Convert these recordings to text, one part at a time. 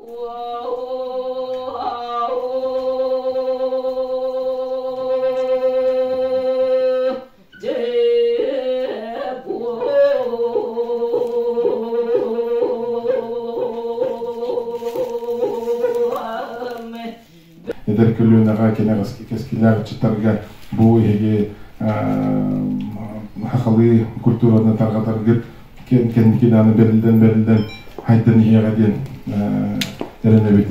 Эдэр көлүөнэҕэ кэнэҕэски кэскиллээх ыччаттарга бу эһиги сахалыы культураны тарҕатаргыт кэнники даҕаны бэриллэн-бэриллэн хайдан иһиэҕэ диэн эрэнэбит.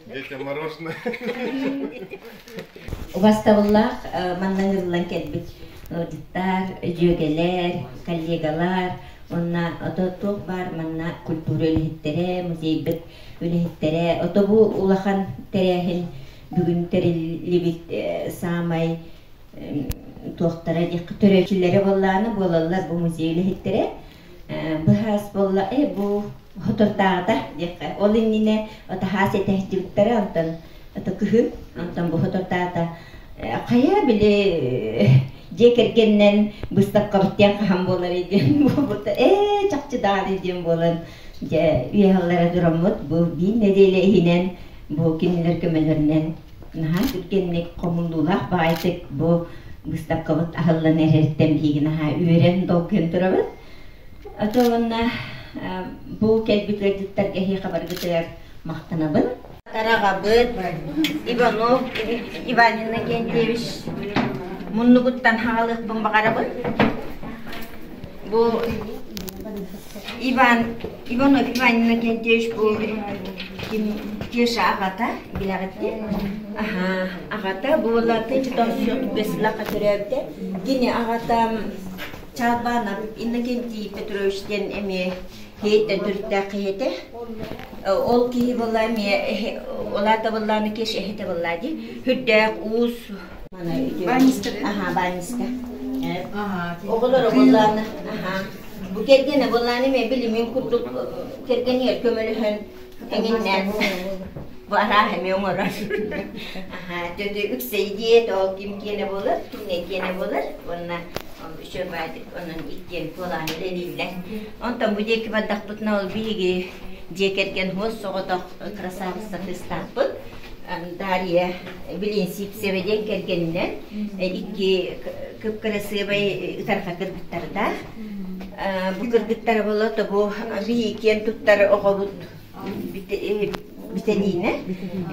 Детям мороженое. Убастабыллаах манна ыҥырыллан кэлбит ыалдьыттар, дьүөгэлэр, коллегалар уонна ото туох баар манна культура үлэһиттэрэ, музейбыт үлэһиттэрэ. Ото бу улахан тэрээһин бүгүн тэриллибит саамай туохтара диэххэ төрөөччүлэрэ буоллаҕына буолаллар бу музей үлэһиттэрэ. Быһаас буолла бу хотордааҕыта диэххэ. Ол иннинэ отаһаас этэһдибиттэрэ онтон ото кыһын онтон бу хотордоото хайа били дьиэ кэргэнинэн быыстапкабыт диэн хаһан буоларый диэн буолбута ээ чахчы даҕаны диэн буолан дьэ үөһэллэрэ тураммыт бу биир нэдиэлэ иһинэн бу кинилэр көмөлөрүнэн наһаа түргэнник хомуллуулаах баҕайытык бу быыстапкабыт аһыллан эрэриттэн биһиги наһаа үөрэн долгуйан турабыт. Ото уонна бу кэлбит ыалдьыттарга эһиэхэ баргытыгар махтанабын. Тараҕабыт Иванов Иван Иннокентьевич муннугуттан хаалыахпын баҕарабын. Бу Иван Иванов Иван Иннокентьевич бу ким Кеша аҕата билэҕит дии? Аха, аҕата бу 1935 сыллаахха төрөөбүтэ. Кини аҕата Чалбанов Иннокентий Петрович диэн эмиэ Хиэттэн төрүттээх киһи этэ. Ол киһи буолла эмиэ улаата буоллааны кеш эһэтэ буолла дии. Хүрдээх уус Банниста. Аха, банниста. Оҕолоро буоллааны аха. Бу кэргэнэ буоллааны эмиэ билимин курдук кэргэнигэр көмөлөһөн эҥиннээн бу арааһа эмиэ оҥорор. Аха, төтө үксэй диэт ол ким киэнэ буолар, кимне киэнэ буолар уонна үчүгэйдик онон иккиэн куолаан үлэлииллэр. Онтон бу диэки бардахпытына ол биһиги дьиэ кэргэн хуос соҕотох красавица кыыстаахпыт. Дарья билин Сипсева диэн кэргэнинэн икки кып-кырасыабай ытарҕа кыргыттардаах. Бу кыргыттара буола тобу биһи киэн туттар оҕобут Виталина.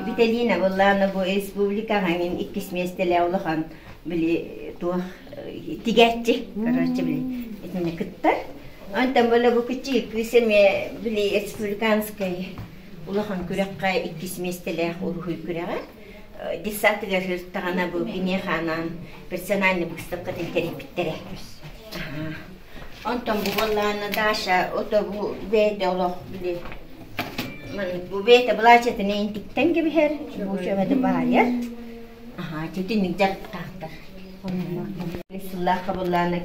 Виталина буоллаана бу республикаҕа иккис миэстэлээх улахан били туох тигээччи, короче, били итиннэ кыттар. Онтон была бу кичи кыыс эмиэ били республиканскай улахан күрэххэ иккис миэстэлээх уруһуй күрэҕэ. Десантыгар сырыттаҕына бу киниэхэ анаан персональный выставкатын тэрийбиттэрэ. Онтон бу буоллаҕына Даша ото бу бэйэтэ олох били бу бэйэтэ былаачыйатын интиктэн кэбиһэр, бу чөмөтө баайар. Аһаа, итинник дьарыктаахтар. Сыллаахха буоллаҕына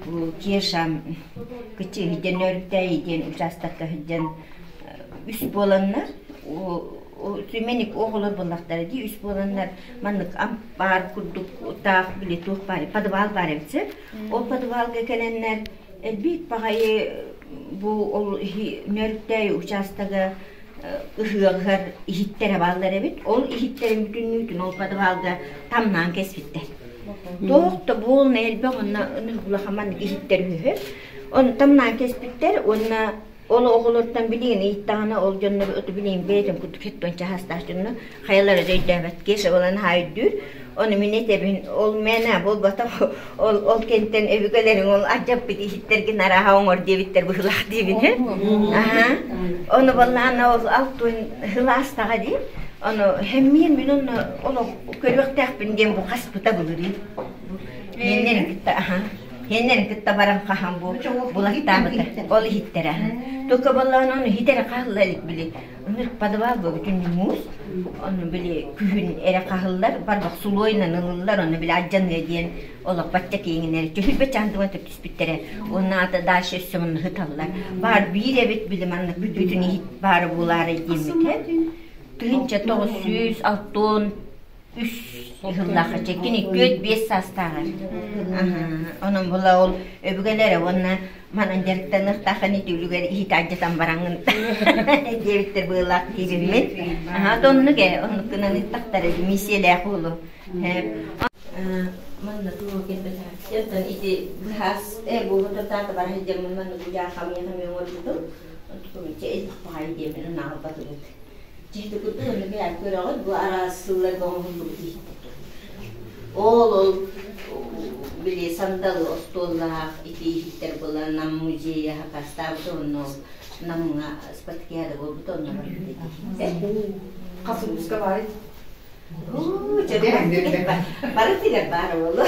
бу Кеша кыччыы диэн Нөөрүктээйи диэн учаастакка сылдьан үс буоланнар Түмэник оҕолор буоллахтара дии үс буоланнар маннык ампаар курдук таах били туох баар подвал баар эбит сөп. Ол подвалга кэлэннэр элбиит баҕайы бу ол Нөөрүктээйи учаастага ыһыаҕыгар иһиттэрэ бааллар эбит. Ол иһиттэрин бүтүннүүтүн ол подвалга тамнаан кэспиттэр. Туох да буолна элбэх онно улахан маннык иһиттэр үһү. Оны тамнаан кэспиттэр уонна ол оҕолортон билигин ыйыттаҕына ол дьоннор оту билигин бэйэтин курдук хеттуонча саастаах дьонно хайалара да өйдөөбөт Кеша буолан аһаа өйдүүр ону мин этэбин ол мээнэ буолбатах ол ол кэнтэн өбүгэлэриҥ ол алдьаппыт иһиттэргин арааһа оҥор диэбиттэр быһыылаах диибин аһаа ону буоллаҕына ол алтуон сылаастаҕа дии ону хэммиэн мин онно олох көрүөхтээхпин диэн бу хаспыта былырыын Миэннэрин кытта аһаа Хиэннэрин кытта баран хаһан бу булаттаабыта ол иһиттэрэ только буоллаҕына ону иһитэрэ хаалла илик били ынырык подвал бу бүтүн муус ону били күһүн эрэ хаһыллар барбах сулуойунан ылыллар ону били алдьаныа диэн олох бачча киэҥинэр түһүлбэ чаандыга түспүттэрэ уонна ата дальше өссө мунна сыталлар баар биир эбит били маннык бүтүн иһит баара буолаарай диэммитэ 1960. Үс сыллаахха кини 4-5 саастааҕар. Онон була ол өбүгэлэрэ уонна манан дьарыктаныахтааххын ити үлүгэр иһит алдьатан бараҥҥын диэбиттэр быылаах диибиммин. Аха, оннук ээ, оннук гынан ыыттахтар миссиялээх уолу. Манна туох кэлбэтэх. Ити быһаас э буолбут таата бара сылдьаммын манна бу хамыйа-хамыйа оҥорбутум. Онтукум иччэ элбэх баҕайы диэммин унаҕалбатыбыт. Дьиһити курдук онно бэйэм көрөҕүт, бу араас сылларга оҥоһуллубут иһиттэр. Ол били сандалы остуоллаах ити иһиттэр буолан Нам музейа хакастаабыта онно Намҥа спартакиада буолбута онно барбыт ити иһиттэр. Хас улууска баарый? Уу, чэ, барытыгар баар буолуо.